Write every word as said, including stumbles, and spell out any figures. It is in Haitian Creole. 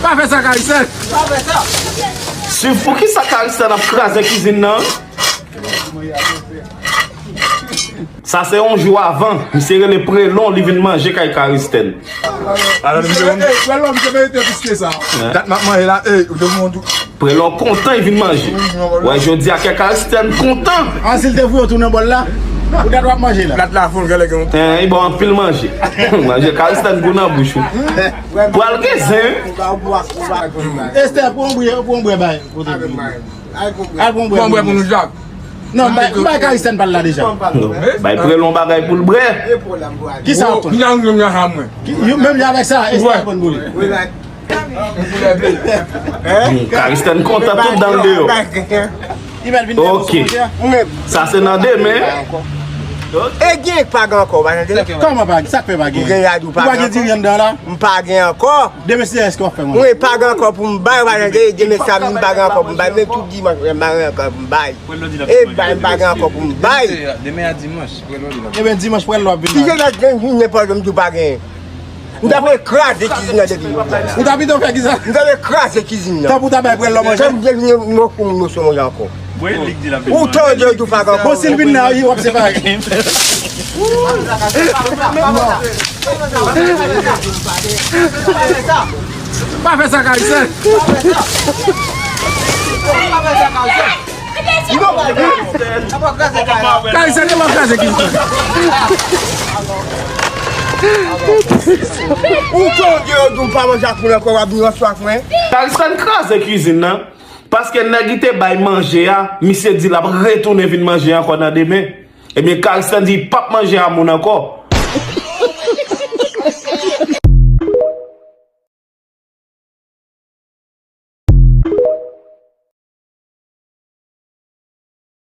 Pa fè sa, Caristène. Swiv poukisa Caristène ap kraze kizin nan. Sa se yon jou avan, misye rele Prelon, li vin manje kay Caristène. Alò, misye, ey, Prelon, misye merite plis ke sa. Dat m ap manje la, ey, ou te moun tou. Prelon kontan, li vin manje. Wè, jodi a kè Caristène kontan. An, si l te voye w tounen bò l la, ou dat w ap manje la. Plat la fon, gèlè gen yon. Li ba w anpil manje. Manje Caristène gou nan bouch ou. Pral gen zen. Esther, pran bwè, pran bwè bay. Al pran bwè pou nou, Jak. Non, bay, bay Caristène pale la deja. Non. Bay Prelon bagay pou l bwè. Kisa w pran? Ki jan nou nan mwen? Ki, yo, menm jan avèk sa, Esther pran pou li. Caristène kontan tout dan l deyò. Ok. Sa se nan demen. E gen pa gen ankò, pa tande? Kòman pa gen? Sa k fè pa gen? Ou gen yad ou pa gen ankò? M pa gen ankò. Demen se èske w ap fè manje? Mwen pa gen ankò pou m bay, pa tande? Demen samdi m pa gen ankò pou m bay, men tout dimanch m pa gen ankò pou m bay. E bay m pa gen ankò pou m bay. Demen a dimanch. Ebyen, dimanch pral lò ap vin. Si se lòt gen vin nenpòt jan m tou pa gen. M ta pral kraze kizin nan depi. Ou ta pito fè kisa? M ta pral kraze kizin nan. Tanpou ta bay Prelon manje. Tanpou te vin yon kou moun sou manje ankò. Ou tande yo tou pa gen ankò. Bon, si l vin nan ri, w ap separe. Pa fè sa, Caristène. Caristène, e w ap kraze kizin. Ou tande yo di w pa manje ak moun ankò, w ap vin ranse ak mwen? Caristène kraze kizin nan. Paske nèg li te bay manje a, misye di l ap retounen vin manje ankò nan demen. Ebyen, Caristène di li p ap manje a moun ankò.